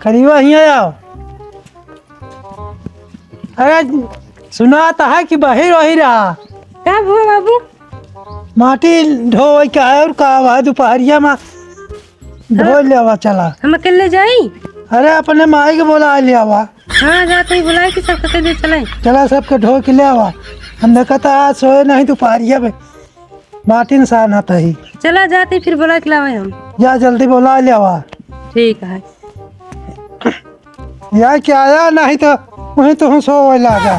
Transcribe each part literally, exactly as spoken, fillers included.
करीबा हियाँ आओ। अरे, सुनात है कि बहिर वही रहा। का हुआ बाबू? माटी ढोए के आए और का हुआ, दुपहरिया में ढो ले आवा, चला। हम अकेले जाई? अरे, अपने माई के बोला ले आवा। हाँ, जाते ही बुलाए कि सबके दे चले। चला, सबके ढो के ले आवा। हम देखा था आज सोए नहीं दुपहरिया में। माटिन सानत ही। चला जाते फिर बोला के लावे हम। जा जल्दी बोला ले आवा। ठीक है। या क्या आया नहीं तो वहीं तो हम सो लागा।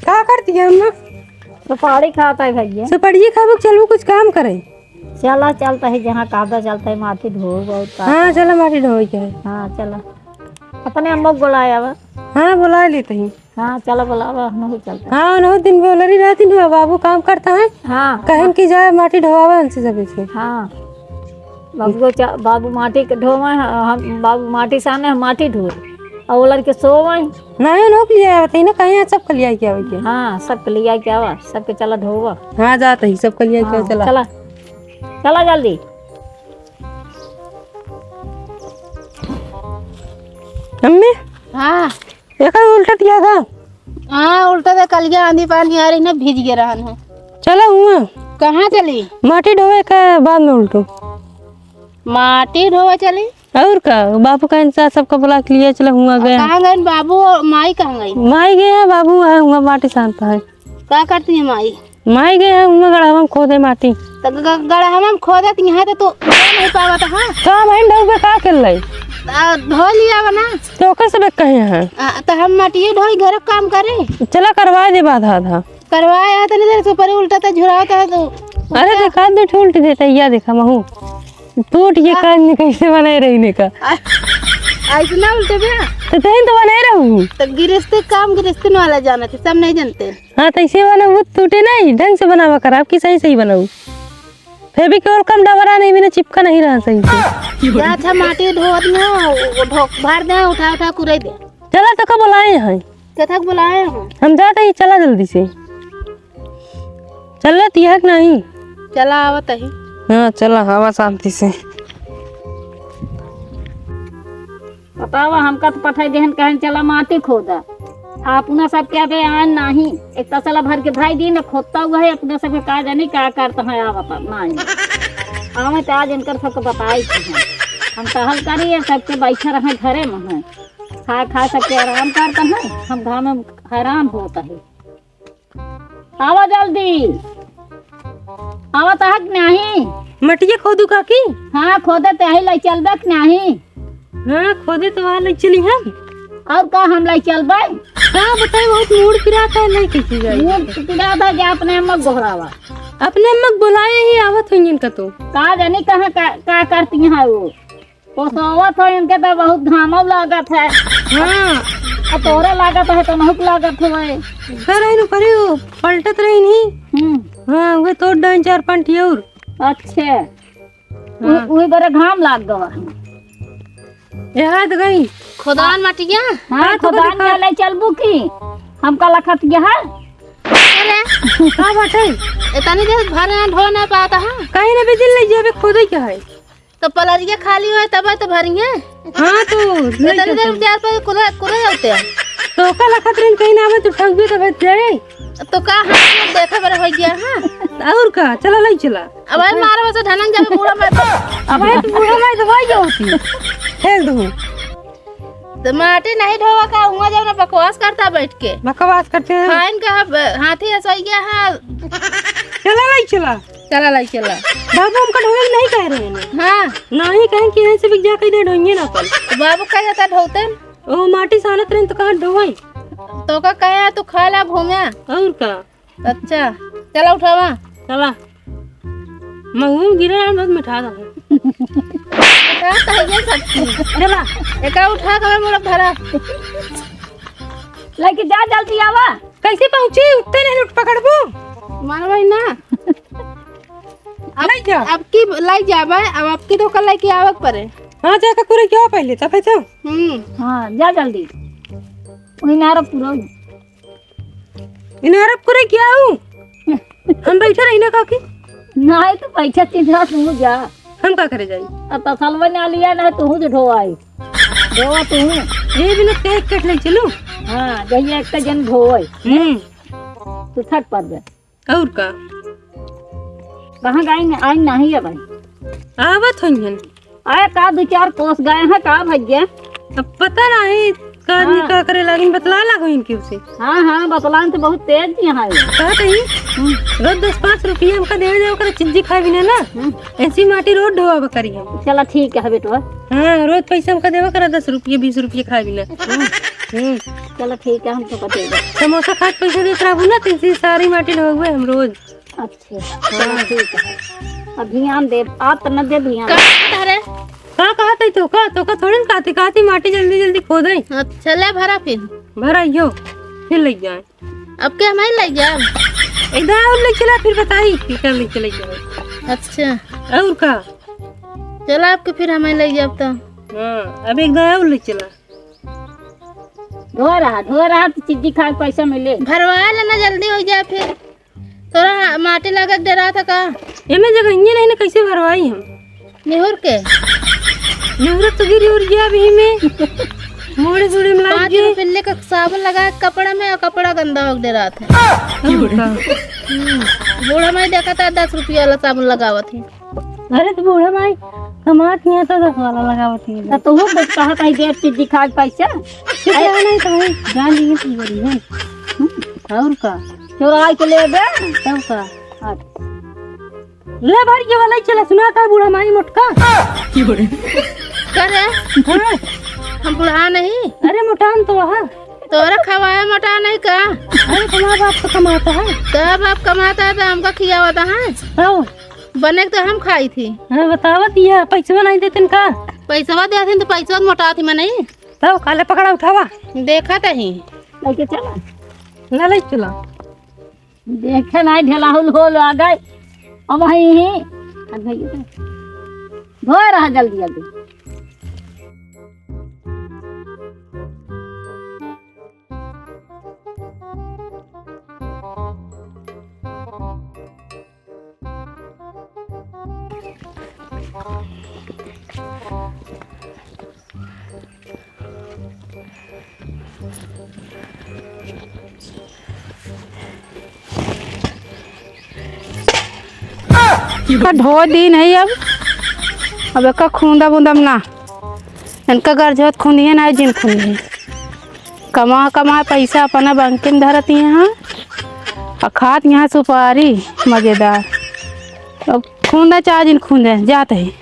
का करती है अम्मा? सुपारी खाता है भैया। सुपारी खाबो, चलबो कुछ काम करे। चला चलता है जहाँ कहबा चलता है माटी ढोब और का। हाँ चला माटी ढोई के। हाँ चला। अपने अम्मा को बुलाया बा। हाँ बुला लेते हैं। हाँ, चलो बुलावा, हम भी चलते हैं। हाँ, उन्हों दिन बोलरी रहती न, बाबू काम करता है। हाँ। कहन की जाए माटी ढोवावे उनसे सभी से। हाँ। बाबू को चा-, बाबू माटी के ढोवे, हम, बाबू माटी साने, हम माटी ढोए। और वो लड़के सोवे। नहीं, उन्हों के लिए आवत है ना, कहीं सबके लिए आके आवे के। हाँ, सबके लिए आके आवा, सबके चला ढोवा। हाँ, जात ही, सबके लिए आके हाँ, चला। चला। चला जल्दी। अम्मी? हाँ। एकर उल्टा दिया था। हाँ, उल्टा तो कल के आंधी पानी आ रही ना, भीज गए रहन है। चला हुआ। कहाँ चली? माटी ढोवे के बाद में उल्टो। माटी ढोवे चली? और का, बापू का इंसान सबका बुला के लिए चला हुआ और गया। कहाँ गए बाबू और माई कहाँ गई? माई गए हैं, बाबू है हुआ माटी सानता है। का करती है माई? माई गए हैं, उमा गड़हवा में खोदे माटी। त ग-, ग-, गड़हवा में खोदे त यहाँ त तू नहीं पावत, हाँ? का बहन डौबे का कर ले? आ, धो लिया बा ना। तो ओकर से कहे हैं। आ, त हम माटिए ढोई घर काम करे। चला करवा दे आधा आधा। करवाए है तनी देर से ऊपर उल्टा त झुरावत है तो। अरे देखा दो ठे उल्टी देता, या देखा महू। टूट ये आ। कान में कैसे बनाए रही ने का? आ, ऐसे ना उल्टे बे। तो तहीं तो बनाए रहू। तो गिरस्ती काम गिरस्ती वाला जाना थे, सब नहीं जानते। हाँ, तो ऐसे वाला वो टूटे नहीं, ढंग से बनावा कर, आपकी सही सही बनाऊ। फेविकोल कम डबरा नहीं, बिना चिपका नहीं रहा सही से। जा, अच्छा, माटी ढोवत में, वो ढोक भर दे, उठा उठा कुरे दे। चला, तो का बुलाए हैं? कथक बुलाए हैं? हम जाते ही, चला जल्दी से। चला, तिहक नहीं। चला, आवत ही। हाँ, चला, आवा शांति से। बतावा, हमका तो पठाई देहन, कहन चला माटी खोदा। आ अपना सब क्या दे आन नाही। एक तसला भर के भाई दी न खोदता हुआ है, अपने सब के का जानी का करता है, आवता नाही। आवे तो आज इनकर सबके बताई थी हम। हम टहल करी है, सबके बैठे रहे घरे में है। खा खा सबके आराम करता है, हम घाम में हैरान होता है। आवा जल्दी। आवा तहक नाही। मटिया खोदू काकी? हाँ, खोदे ते आई लाई चलबे के नाही। हाँ, खोदे तो आ लाई चली हम। और का हम लाई चलबे? का बताई, बहुत मूड पिरात है, नहीं किसी जाए। मूड पिरात है, जा अपने अम्मा गोहरावा। अपने अम्मा बुलाए ही आवत होंगे इनका तो। का जानी कहाँ का, का करती हैं वो। पोसौवत हो इनके तो बहुत घामव लागत है। हाँ। आ तोरे लागत है तो नहुक लागत है। कर रही नु करी, वो पलटत रही नहीं। हम्म। हाँ, वे तोड़ डाइन चार पाँच ठे और। अच्छे। हाँ। उ-, उही बरे घाम लाग गवा। याद गई। खोदान मटिया? हाँ, हाँ, तो खोदान देखा। में ले चलबू की? हमका लखत गया है। अरे। का बाटे? इतनी देर भर यहाँ ढो ना पाता है। कहीं ना बिजली ले जाबे, खोदे क्या है? तो पलरिया खाली होए तब तो भरिए। हाँ, तो नहीं इतनी देर चलते। प्यार पर कुरे, कुरे होते हैं। तो का लखत रही कहीं ना आवे तो ठग भी तो भेज जाए। तो का हाथ में देखे बड़े हो गया, हाँ? और का? चला, लाई चला। अब आई मारे वैसे ढनन जावे बूढ़ा माई तो। अब आई तो बूढ़ा माई तो भाई होती। फेंक दो। तो माटी नहीं ढोवा का, हुआ जाओ ना बकवास करता बैठ के। बकवास करते हैं। खाइन का अब हाथी ऐसा ही गया है। चला लाई चला। चला लाई चला। बाबू हमका ढोवे नहीं कह रहे हैं। हाँ। नहीं कहें कि यहीं से भी जाके दे ढोएंगे ना अपन। बाबू कह जाता ढोते। ओ माटी सानत रहे तो कहाँ ढोए? तो का कहे तू खा ला घूमे। और का? अच्छा, चला उठावा। चला। महू गिरे यार, बहुत मिठा था। का कहिए सच्ची? चला। एका उठा के मोड़ धरा। लेके जा जल्दी आवा। कैसे पहुँची? उत्ते नहीं उठ पकड़बू। मारवाई ना। अब, लाई जा। अब की लाई जाबे, अब, अब की तो कल लेके आवक पड़े। हाँ, जाके पूरे क्या पहले, तब है तो। हम्म। हाँ, जा जल्दी। उन्हीं नारा पूरा। इनारत करे क्या हूँ? हम बैठे रही ना काकी। नहीं तो बैठे चिन्हा तू जा। हम का करे जाई? अब तसलवा ना लिया ना, तू से ढोवाई। ढोवा तू। ये भी लोग के एक कट ले चलू। हाँ, जहिया एक जन ढोवाई। हम्म। तू छठ पर जा। और का? कहाँ गए न-, आई नहीं है भाई। आवत होइहन। अरे का दो चार कोस गए हैं का भैया? अब पता नहीं का आदमी हाँ। का करे लागिन, बतला लागो इनके उसे। हाँ, हाँ, बतलान तो बहुत तेज जी हैं। कहत ही, हम्म। रोज दस पाँच रुपया हमका देवे जाओ, ओकरा चिज्जी खाए बिना ना। हम्म। ऐसी माटी रोज ढोआ करी हम। चला ठीक है बेटवा। हाँ, रोज पैसा हमका देवा करा दस रुपया, बीस रुपया खाए बिना। हम्म। हम्म। चला ठीक है, हम तो कर देबे। समोसा खाए के पैसा देत रहबू ना, तो ऐसी सारी माटी ढोबे हम रोज। अच्छा, चलो ठीक है। अब ध्यान दे, आप तो न दे ध्यान। का कहत हरे? का कहत है तो का? तो का थोड़ी न कहती, कहती माटी जल्दी जल्दी खोदे। अच्छा, ले भरा फिर। भरा यो, फिर ले जाए। अब के हम ही ले जाए? एक दाव और ले चला, फिर बताई कि कर ले चले जाए। अच्छा। और का? चला, आपके फिर हम ही ले जाए तो। हाँ, अब एक दाव और ले चला। ढो रहा, ढो रहा तो चिज्जी खाए के पैसा मिले। भरवा लेना, जल्दी हो जाए फिर। तोरा माटी लागे के डरा था का? एमे जगह ही नहीं ना, कैसे भरवाई हम? निहुर के? निहुर तो गिरी उर गया अभी में। मोड़े जोड़े में लाग पाँच गए। रुपये लेके साबुन लगा के कपड़ा में, और कपड़ा गंदा हो के डरा था। और का? हम्म, बूढ़ा माई देखा था, दस रुपया वाला साबुन लगावत है। अरे तो बूढ़ा माई कमात नहीं है तो दस वाला लगावत है। तो तू कुछ कहत है, देर चिज्जी खाए के पैसा। कितना नहीं तो भाई, जान ली तू बड़ी है। हम्म, और का? चोराई के लेबे? तब का? अच्छा। ले भर के वाला चला, सुना था बूढ़ा माई मोटका। का रे? हाँ। हम बूढ़ा नहीं। अरे मोटान तो वहाँ। तोरा खवाए मोटा नहीं का? अरे तुम्हारा बाप तो कमाता है। तो बाप कमाता है तो हमका खियावता है। हाँ। बने के तो हम खाई थी। हाँ, बतावत ही है, पैसवा नहीं देते का? पैसवा देते तो पैसवा मोटा थी मैं नहीं। तो काले पकड़ा उठावा। देखा तो ही। लेके चला। ना ले चला। देखे नहीं ढेलाहुल होल आ गए। अब वहीं ही। अब भैया, धोए रहा जल्दी जल्दी। का ढो दिन है अब, अब एका खूंदा बूंदा में ना, इनका गरजत खूंदिए ना, जिन खूंदिए। कमा कमा पैसा अपना बंके में धरत ही हाँ, और खात यहाँ सुपारी मजेदार। अब खूंदा चाहे जिन खूंदे, जात है।